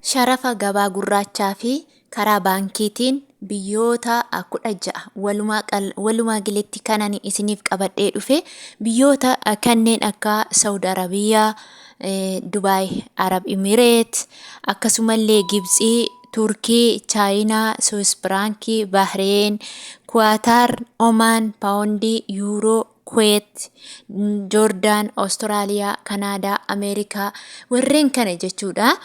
Sharafa gabaa gurraachaa fi karaa baankiitiin biyyoota 16 walumaa galatti kan ani isiniif qabadhee dhufe biyyoota kanneen akka Saudi Arabiyaa, Dubaay, Arab Imireet, akkasumallee Gibtsii, Turkii, Chaayinaa, Swiss Firaankii, Bahreen, Kuwaataar, Omaan, Paawundii, Yuuroo, Kuweet, Joordaan, Awustiraaliyaa, Kanaadaa, Ameerikaa warreen kana jechuudha.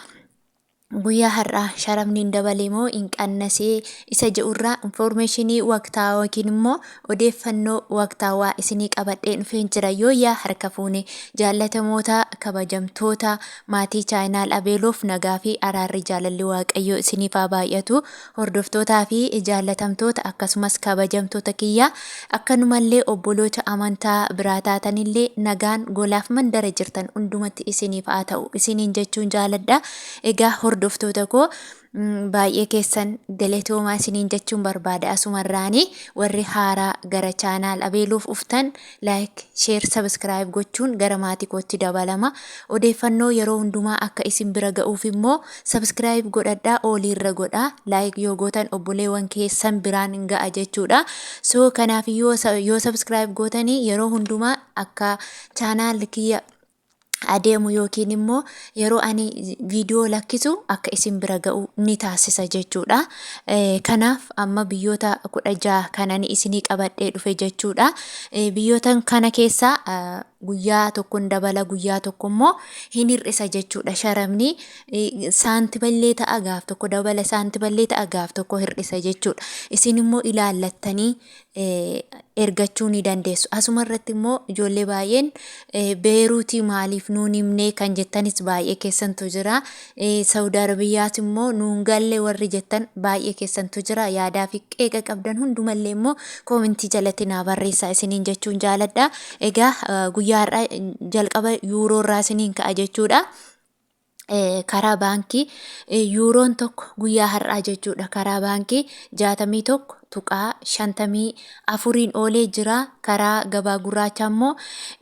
Guyyaa har'aa sharafni hin dabale moo hin qannasee isa jedhurraa infoormeeshinii waqtaawaa yookiin immoo odeeffannoo waqtaawaa isinii qabadhee dhufeen jira. Yoo yaa harka fuune, jaallatamoota, kabajamtoota maatii chaayinaal Abeeloof, nagaa fi araarri jaalalli Waaqayyoo isiniif haa baay'atu. Hordoftootaa fi jaallatamtoota akkasumas kabajamtoota kiyya, akkanumallee obboloota amantaa biraa taatanillee, nagaan golaaf mandara jirtan hundumatti isiniif haa ta'u isiniin jechuun jaaladha. Egaa hordoftoota koo, baay'ee keessan galatoomaa isiniin jechuun barbaada. Asumarraanii warri haaraa gara chaanaal Abeeluuf uftan, like, share, subscribe gochuun gara maatii kootti dabalama. Odeeffannoo yeroo hundumaa akka isin bira ga'uuf immoo subscribe godhadhaa, ooliirra godhaa. Like yoo gootan obboleewwan keessan biraan hin ga'a jechuudha. So kanaaf yoo subscribe gootanii yeroo hundumaa akka chaanaal kiyya adeemu yookiin immoo yeroo ani viidiyoo lakkisu akka isin bira ga'u ni taasisa jechuudha. Kanaaf amma biyyoota 16 kanan isinii qabadhee dhufe jechuudha. Biyyoota kana keessaa guyyaa tokkon dabala, guyyaa tokko immoo hin hir'isa jechuudha. Sharafni saantimallee ta'a, gaaf tokko dabala, saantimallee ta'a, gaaf tokko hir'isa jechuudha. Isin immoo ilaallattanii ergachuu ni dandeessu. Asuma irratti immoo ijoollee baay'een Beeruutii maaliif nuun himnee kan jettanis baay'ee keessantu jira. Saudi Arabiyaas immoo nuun galle warri jettan baay'ee keessantu jira. Yaadaa fi qeeqa qabdan hundumallee immoo koomentii jalatti naa barreessaa isiniin jechuun jaaladha. Egaa guyyaa har'aa jalqaba yuuroo irraa isiniin ka'a jechuudha. Karaa baankii yuuroon tokko guyyaa har'aa jechuudha, karaa baankii 61.54n oolee jira. Karaa gabaa gurraachaa immoo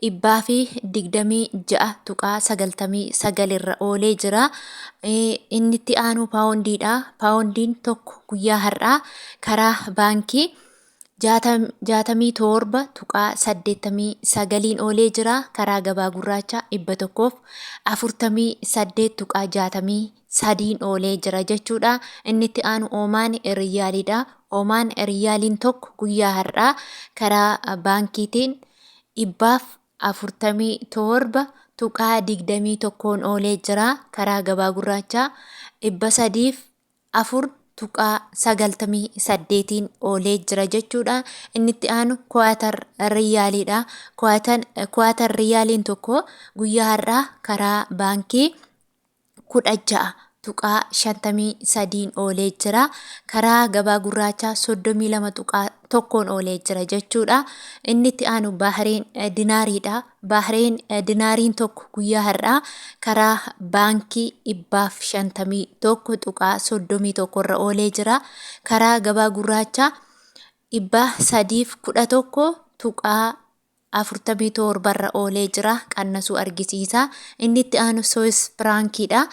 126.99 irra oolee jira. Inni itti aanu paawundiidha. Paawundiin tokko guyyaa har'aa karaa baankii 67.89n oolee jira. Karaa gabaa gurraachaa 148.63n oolee jira jechuudha. Inni itti aanu Oomaan Riyaaliidha. Oomaan Riyaaliin tokko guyyaa har'aa karaa baankiitiin 147.21n oolee jira. Karaa gabaa gurraachaa 304.98n oolee jira jechuudha. Inni itti aanu Kuwaatar Riyaaliidha. Kuwaatar Riyaaliin tokko guyyaa har'aa karaa baankii 16.53n oolee jira. Karaa gabaa gurraachaa 32.1n oolee jira jechuudha. Inni itti aanu Baahireen Dinaariidha. Baahireen dinaariin tokko guyyaa har'aa karaa baankii 151.31 irra oolee jira. Karaa gabaa gurraachaa 311.47 irra oolee jira. Qannasuu argisiisa. Inni itti aanu Swiss Firaankiidha.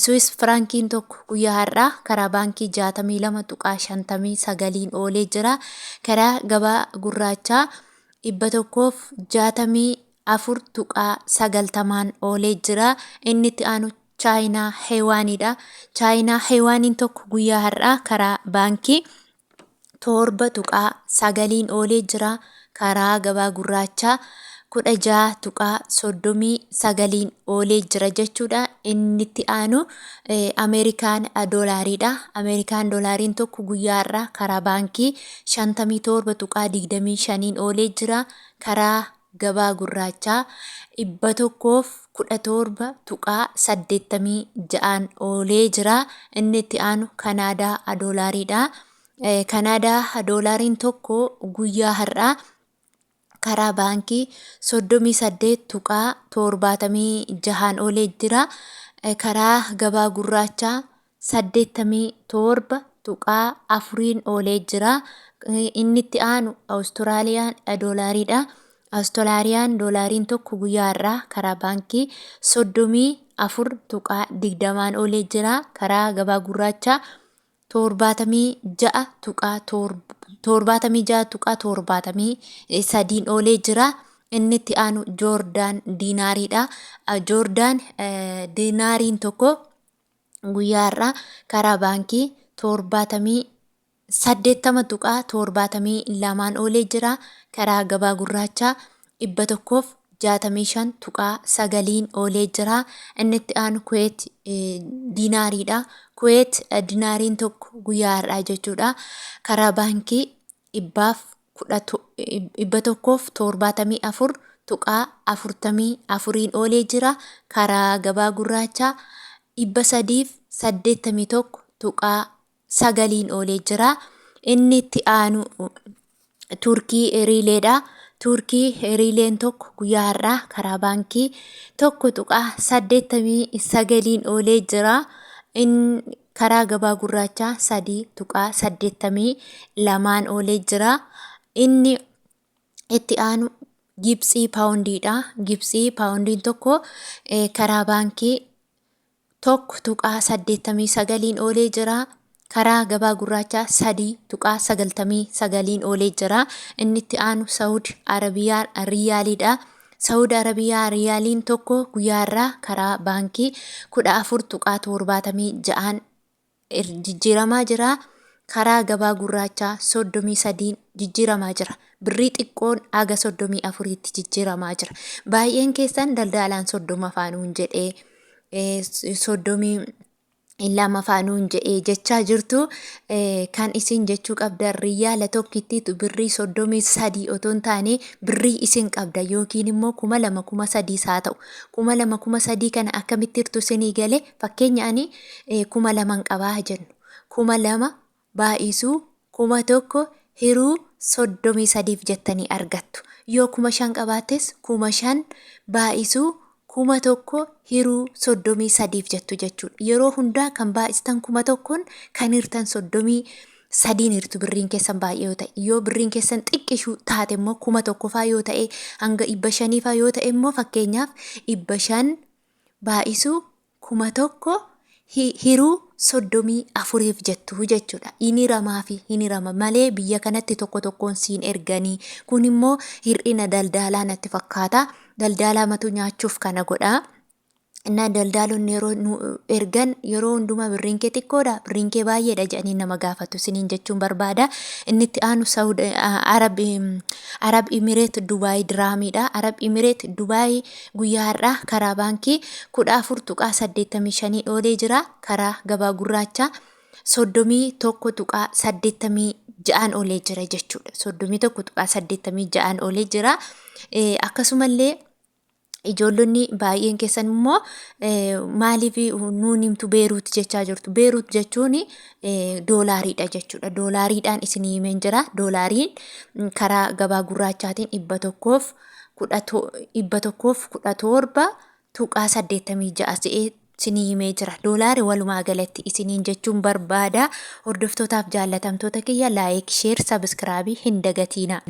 Swiss Firaankiin tokko guyyaa har'aa karaa baankii 62.59n oolee jira. Karaa gabaa gurraachaa 164.90n oolee jira. Inni itti aanu Chaayinaa Heewaaniidha. Chaayinaa Heewaaniin tokko guyyaa har'aa karaa baankii 7.9n oolee jira. Karaa gabaa gurraachaa 16.39n oolee jira jechuudha. Inni itti aanu Ameerikaan doolaariidha. Ameerikaan doolaariin tokko guyyaa har'aa karaa baankii 57.25n oolee jira. Karaa gabaa gurraachaa 117.86n oolee jira. Inni itti aanu Kanaadaa doolaariidha. Kanaadaa doolaariin tokko guyyaa har'aa karaa baankii 38.76n oolee jira. Karaa gabaa gurraachaa 87.4n oolee jira. Inni itti aanu Awustiraaliyaan doolaariidha. Awustiraariyaan doolaariin tokko guyyaa har'aa karaa baankii 34.20n oolee jira. Karaa gabaa gurraachaa 76.73n oolee jira. Inni itti aanu Joordaan diinaariidha. Joordaan diinaariin tokko guyyaa har'aa karaa baankii 80.72n oolee jira. Karaa gabaa gurraachaa 165.9n oolee jira. Inni itti aanu Kuweet diinaariidha. Kuweet diinaariin tokko guyyaa har'aa jechuudha. Karaa baankii 174.44n oolee jira. Karaa gabaa gurraachaa 381.9n oolee jira. Inni itti aanu Turkii riileedha. Turkii riileen tokko guyyaa har'aa karaa baankii 1.89n oolee jira. Karaa gabaa gurraachaa 3.82n oolee jira. Inni itti aanu Gibtsii paawundiidha. Gibtsii paawundiin tokko karaa baankii 1.89n oolee jira. Karaa gabaa gurraachaa 3.99n oolee jira. Inni itti aanu Saawud Arabiyaa Riyaaliidha. Saawud Arabiyaa Riyaaliin tokko guyyaa irraa karaa baankii 14.76n jijjiiramaa jira. Karaa gabaa gurraachaa 33n jijjiiramaa jira. Birrii xiqqoon haga 34tti jijjiiramaa jira. Baay'een keessan daldaalaan 30 faanuun jedhee, 32 faanuun jedhee jechaa jirtu. Kan isin jechuu qabdan, riyaala tokkittiitu birrii 33 otoo hin taane, birrii isin qabda yookiin immoo 2000, 3000s haa ta'u, 2000, 3000 kana akkamitti hirtu isinii galee? Fakkeenya ani 2000n qabaa jennu, 2000 baay'isuu 1000 hiruu 33f jettanii argattu. Yoo 5000 qabaattes, 5000 baay'isuu 1000 hiruu 33f jettu jechuudha. Yeroo hundaa kan baay'istan 1000n, kan hirtan 33n hirtu, birriin keessan baay'ee yoo ta'e. Yoo birriin keessan xiqqishuu taate immoo, 1000 faa yoo ta'e, hanga 500 faa yoo ta'e immoo, fakkeenyaaf 500 baay'isuu 1000 hiruu 34f jettu jechuudha. Hin hiramaa fi hin hirama malee biyya kanatti tokko tokkoon siin erganii. Kun immoo hir'ina daldaalaa natti fakkaata. Daldaalaa matu nyaachuuf kana godha. Innaa daldaalonni yeroo nu ergan, yeroo hundumaa birriin kee xiqqoodha, birriin kee baay'eedha jedhanii nama gaafatu isiniin jechuun barbaada. Inni itti aanu Saawud Arab Arab Imireet Dubaay diraamiidha. Arab Imireet Dubaay guyyaa har'aa karaa baankii 14.85 oolee jira. Karaa gabaa gurraachaa 31.86n oolee jira jechuudha. 31.86n oolee jira. Akkasumallee ijoollonni baay'een keessan immoo maaliif nuun himtu Beeruut jechaa jirtu. Beeruut jechuun doolaariidha jechuudha. Doolaariidhaan isin himeen jira. Doolaariin karaa gabaa gurraachaatiin 117.86 se'ee isinii himee jira. Doolaari walumaa galatti isiniin jechuun barbaada. Hordoftootaaf jaallatamtoota kiyya, like, share, subscribe hin dagatiina.